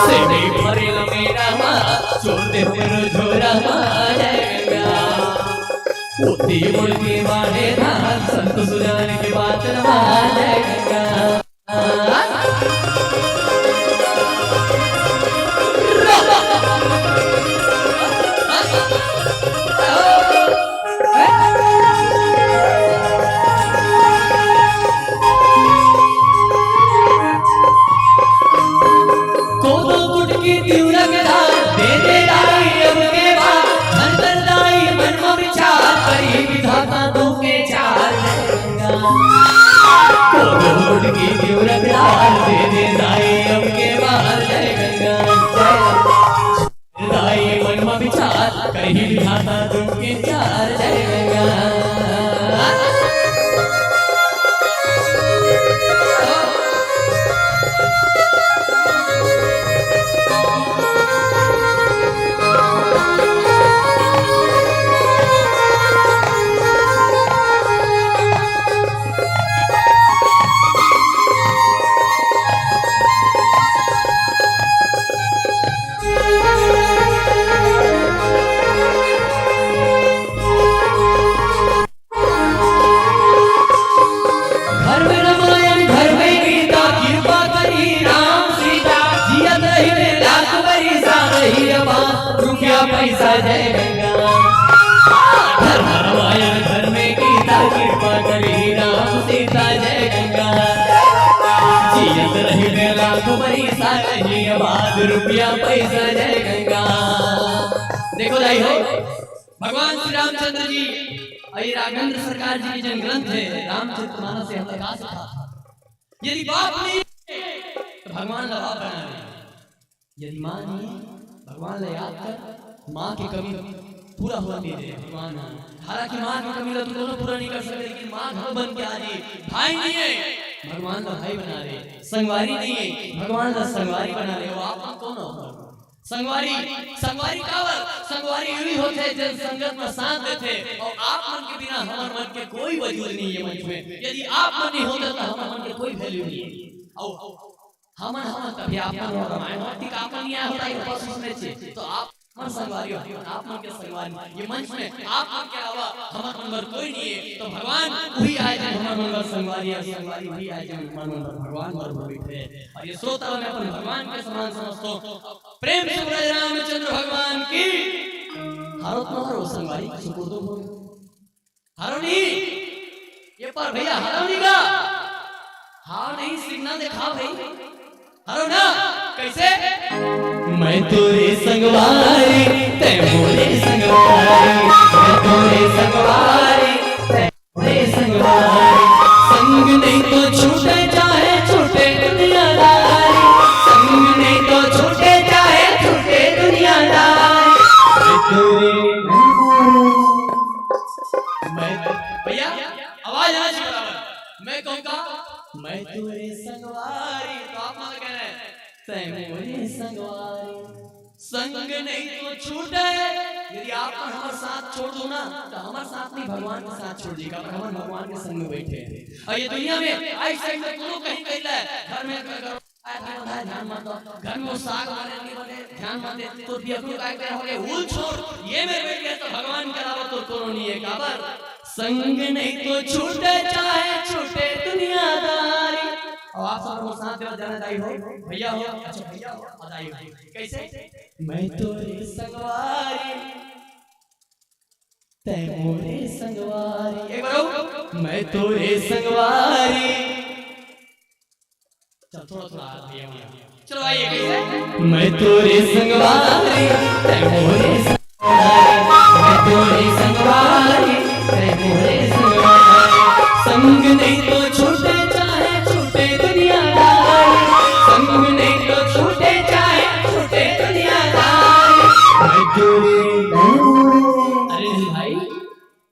सेमी भरेल मेरा मा, जोर दे हमरो झोरा मा, जय गंगा। उत्ती बुढ़ती बाढ़े धान, संत सुजान के बात ला मान, जय गंगा। कोदो कुटकी तिउरा के दाल दे दे दाई अब के बाद, धन धन दाई मन म विचार, करी विधाता दू के चार। कोदो कुटकी तिउरा के दाल दे दे दाई अब के बाद, जय गंगा। दाई मन म विचार, करी विधाता दू के चार, जय गंगा। घर में रामायण, घर में गीता, कृपा करी राम सीता, जियत रही लाख बरिस, रही आबाद, रुपया पैसा जय गंगा। घर में रामायण, घर में गीता, कृपा करी राम सीता जय गंगा। जियत रही लाख बरिस, रही आबाद, रुपया पैसा जय गंगा। देखो दाई हो, भगवान श्री रामचंद्र जी अउ ये राघवेंद्र सरकार जी के जन ग्रंथ है रामचरित मानस, ये हमला का सिखाथे? यदि बाप नहीं है, तो भगवान ला बाप बना ले। यदि माँ नहीं है, भगवान ला याद कर, माँ के कमी पूरा होने दे भगवान ह। हालांकि माँ के कमी ला तू कोनो पूरा नहीं कर सकते, लेकिन माँ घलो बन के आ जी। भाई नहीं है, भगवान ला भाई बना ले। संगवारी नहीं है, भगवान ला संगवारी बना ले। वो आप मन कौन हो? संगवारी, संगवारी काबर? संगवारी उही होथे जेन संगत में साथ देथे। और आप मन के बिना हमर मन के कोई वजूद नहीं है मंच में। यदि आप मन नहीं होते तो हमर मन के कोई वैल्यू नहीं है। और हमन, हमन तभी आप मन हो, रामायण हो, ठीक आप मन नहीं आए होता, ये बस उसमें थे। तो आप मन संगवारी हो, आप मन के संगवारी, ये मंच में आप मन के अलावा हमर मन बर कोई नहीं है। तो भगवान उही आए जेन हमर मन बर संगवारी है, संगवारी उही आए जेन हमर मन बर भगवान बरोबर बैठे हैं। और ये श्रोता मैं अपन भगवान के समान समझता हूँ। प्रेम से बोला रामचंद्र भगवान की। हारो तो हारो संगवारी, सुकुर दो बोल। हारो नहीं, ये पर भैया हारो नहीं का? हारो नहीं, सिग्नल दिखा भाई। हारो ना, कैसे? मैं तोरे संगवारी, तै मोरे संगवारी, मैं तोरे संगवारी, तै मोरे संगवारी। संग नहीं तो छूटे चाहे छूटे दुनियादारी, संग नहीं तो छूटे चाहे छूटे दुनियादारी। मैं तोरे, मैं, भैया, आवाज आना चाहिए बराबर। मैं कहूँगा, मैं तोरे संगवारी, तो आप मन कह रहे हैं, तै मोरे संगवारी। संग नहीं तो छूटे। यदि आप मन हमर साथ छोड़ दो ना, तो हमर साथ नहीं, भगवान के साथ छोड़ देगा, पर हमन भगवान के संग में बैठे हैं। और ये दुनिया में आज से तो कोनो कहीं कहला है, घर में कोई घर आए, ध्यान मत दो, घर में वो साग बने, नहीं बने, ध्यान मत दे, तो भी अपनी काय करे होगे, उल छोड़, ये में बैठ गए तो भगवान के अलावा तो कोनो नहीं है। काबर? संग नहीं तो छूटे चाहे छूटे दुनियादारी। और आप सब लोग साथ में जाना दाई हो, भैया हो, अच्छा भैया हो, और दाई हो। कैसे? मैं तोरे संगवारी, तै मोरे संगवारी। एक बार और। मैं तोरे संगवारी। चल, थोड़ा, थोड़ा हाथ भैया, भैया। चलो, आइए, कैसे? मैं तोरे संगवारी, तै मोरे संगवारी। मैं तोरे संगवारी, तै मोरे संगवारी। संग नहीं तो छूटे चाहे छूटे दुनियादारी। संग नहीं तो छूटे चाहे छूटे दुनियादारी। मैं तोरे, अरे नहीं भाई,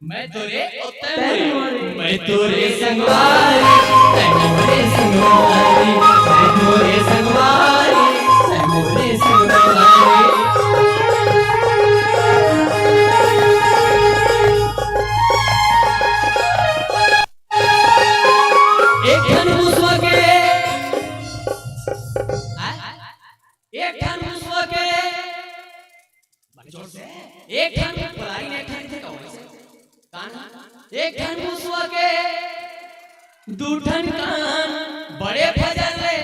मैं तोरे, ओ तै मोरे। मैं तोरे संगवारी, तै मोरे संगवारी। मैं तोरे संगवारी, तै मोरे संगवारी। एक ठन मुसवा के, एक ठन मुसवा के, जोर से। एक ठन पलारी ने एक ठन थे कहो ऐसे। कान, एक ठन मुसवा के दू ठन कान, बड़े फजर ले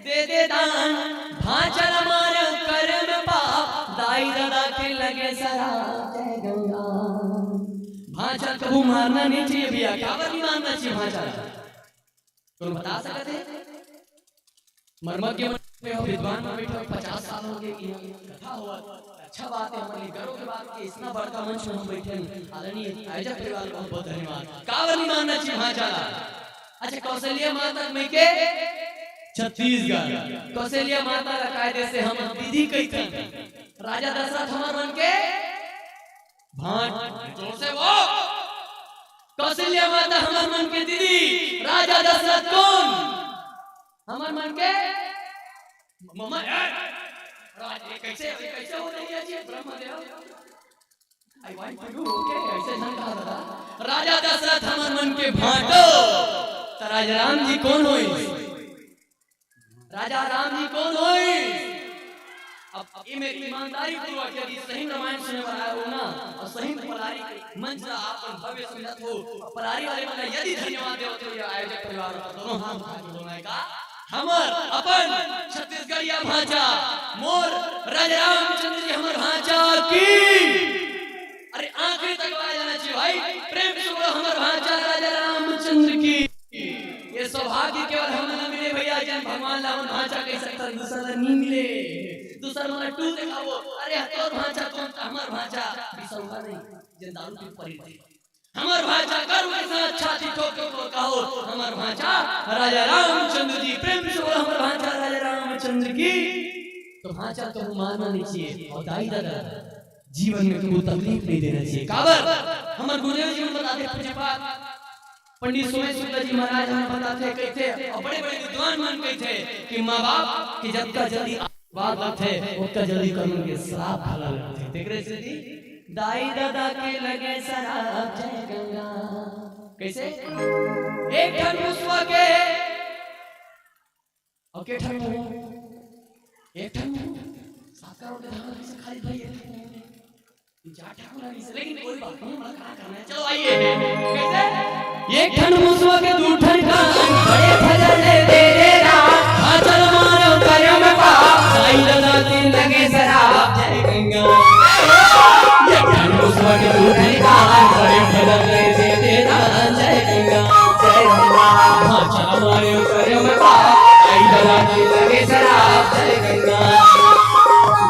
दे दे दान। भांचा ल मार करम पाप, दाई ददा के लगे सराप, जय गंगा। भांचा ल कभू मारना नहीं चाहिए भैया, काबर नहीं मारना चाहिए भांचा ल? कोनो बता सकत हे? मर्मज्ञ मन में हो, विद्वान मन बैठे हो, पचास साल हो गए कि कथा हुआ। अच्छा बात है, हमारे लिए गर्व की बात कि इतना बड़का मंच में हम बैठे हैं। आदरणीय आयोजक परिवार को बहुत बहुत धन्यवाद। काबर नहीं मानना चाहिए भांचा ला? अच्छा, कौशल्या माता के मइके छत्तीसगढ़। कौशल्या माता ला कायदे से हम दीदी कहिथन। राजा दशरथ हमर मन के भांट, जोर से वो। कौशल्या माता हमर मन के दीदी, राजा दशरथ कोन? हमर मन के ममा, ए, राज, ये कैसे, ये कैसे हो रही है जी, Brahmadev? I want to do, okay, ऐसे झन कहा दादा। राजा दशरथ हमर मन के भांटो, त राजा राम जी कोन होई? राजा राम जी कोन होई? अब, अब ये मेरी ईमानदारी पूर्वक यदि सही रामायण सुने वाला हो ना, और सही पलारी मंच ला आप मन भव्य सुनत हो, और पलारी वाले मन ला यदि धन्यवाद देवत हो, या आयोजक परिवार ला, दोनों हाथ उठा के बोलना है का? हमर अपन छत्तीसगढ़िया भांचा, मोर राजा रामचंद्र जी हमर भांचा की। अरे आखिरी तक आवाज आना चाहिए भाई, प्रेम से बोलो हमर भांचा राजा रामचंद्र की। ये सौभाग्य केवल हमन ला मिले भैया, जेन भगवान ला हमन भांचा कह सकथन, दूसर ला नहीं मिले। दूसर मन ला टू दिखाओ, अरे तोर भांचा कोन, त हमर भांचा बिसौगा नहीं, जेन दारू पी परी थे। हमर भांचा गर्व के साथ छाती ठोक के कहो, हमर भांचा राजा रामचंद्र जी। प्रेम से बोलो हमर भांचा राजा रामचंद्र की। तो भांचा कहूं मारना नहीं चाहिए, और दाई ददा जीवन में कबू तकलीफ नहीं देना चाहिए। काबर? हमर गुरुदेव जी मन बताथे, पूज्यपाद पंडित सोमेश शुक्ला जी महाराज हमन बताथे, कहिथे, और बड़े-बड़े विद्वान मन कहिथे कि माँ बाप के जतका जल्दी आशीर्वाद लगथे, ओतका जल्दी ओकर मन के श्राप घला लगथे। तेकरे सेती दाई ददा के लगे सराप, जय गंगा। कइसे? एक ठन मुसवा के, अउ के ठन मुंह? एक ठन मुंह। सात करोड़ के धान कइसे खाली भाई एक ठन मुंह? चार ठन मुंह रहिस, लेकिन कोई बात नहीं, हमला का करना है। चलो आइए। कइसे? एक ठन मुसवा के दू ठन कान, बड़े भजन दे दे राम, भांचा ल मारो करे में पाप, दाई ददा के लगे सराप, जय गंगा। एक ठन मुसवा के दू ठन कान, बड़े भजन दे दे राम, जय गंगा। जय गंगा। भांचा ल मारो करे में पाप, दाई ददा के लगे सराप, जय गंगा।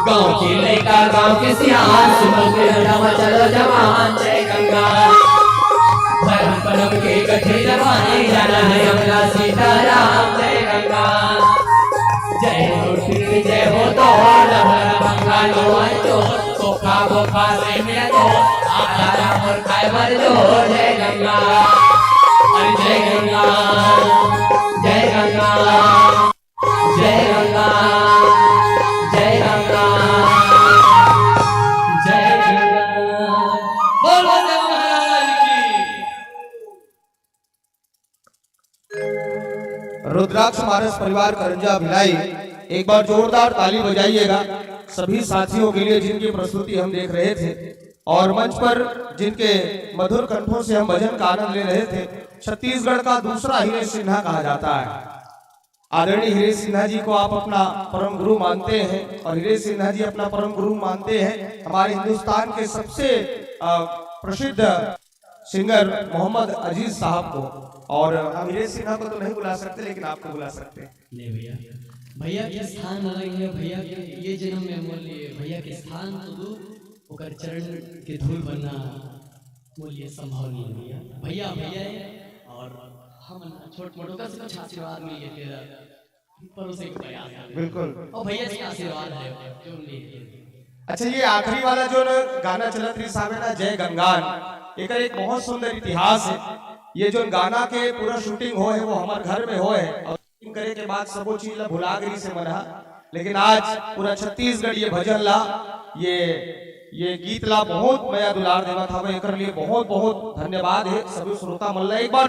गांव के लइका, गांव के सियान, सुमन के हंडा म चलो जवान, जय गंगा। धरम करम के कथे जवानी, जाना है अपना सीताराम, जय गंगा। जय हो पीर, जय हो तो, लहरा भंगा लो आंचो, सोखा बोखा से मिला तो, आला राम और खाए बर जो, जय गंगा। अरे जय गंगा, जय गंगा। जय गंगा, जय गंगा, जय गंगा। बोल बलदेव महाराज की। रुद्राक्ष मानस परिवार करंजा भिलाई, एक बार जोरदार ताली बजाइएगा सभी साथियों के लिए जिनकी प्रस्तुति हम देख रहे थे। और मंच पर जिनके मधुर कंठों से हम भजन का आनंद ले रहे थे, छत्तीसगढ़ का दूसरा हीरे सिन्हा कहा जाता है। आदरणीय हीरे सिन्हा जी को आप अपना परम गुरु मानते हैं और हीरे सिन्हा जी अपना परम गुरु मानते हैं हमारे हिंदुस्तान के सबसे, अ, प्रसिद्ध सिंगर मोहम्मद अजीज साहब को। और हम हीरे सिन्हा को तो नहीं बुला सकते, लेकिन आपको बुला सकते हैं। नहीं भैया, भैया के स्थान अलग है। भैया के ये जन्म में मोर लिए भैया के स्थान तो दूर, ओकर चरण के धूल बनना मोर लिए संभव नहीं है भैया। भैया भैया है, और हम छोट मोट ओकर से कुछ आशीर्वाद मिल के तेरा परोसे के प्रयास करें। बिल्कुल। और भैया जी का आशीर्वाद है, क्यों नहीं है? अच्छा, ये आखिरी वाला जो न गाना चलत रही साहब है ना, जय गंगान, एकर एक बहुत सुंदर इतिहास है। ये जो गाना के पूरा शूटिंग हो है, वो हमारे घर में हो है, और शूटिंग करे के बाद सबो चीज ला भुला गई से मन हा। लेकिन आज पूरा छत्तीसगढ़ ये भजन ला, ये, ये गीत ला बहुत मया दुलार देवत हवे, एकर लिए बहुत बहुत धन्यवाद है सभी श्रोता मन ला। एक बार